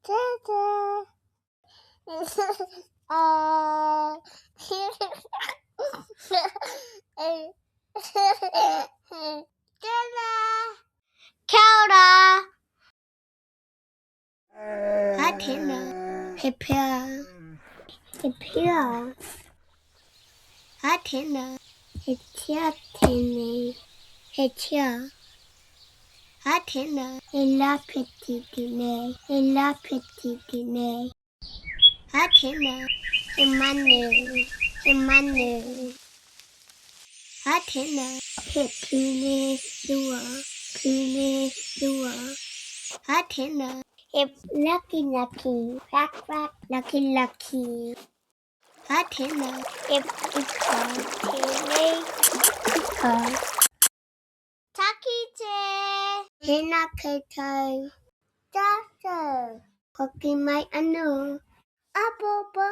Tete. Tēnā. Kia ora. Hi tēnā. He pia. He pia. Hi tēnā. He tia tēnei. He tia. Hi tēnā. He lāpeti tēnei. He lāpeti tēnei. Hi tēnā. He manu. He manu. Hi tēnā. He pune rua. Pune rua. Hi tēnā. He lucky lucky. Quack quack lucky lucky. Hi tēnā. He ika tēnei ika. Taki te. Tēnā koutou. Tātou. Hoki mai anō. Āpōpō.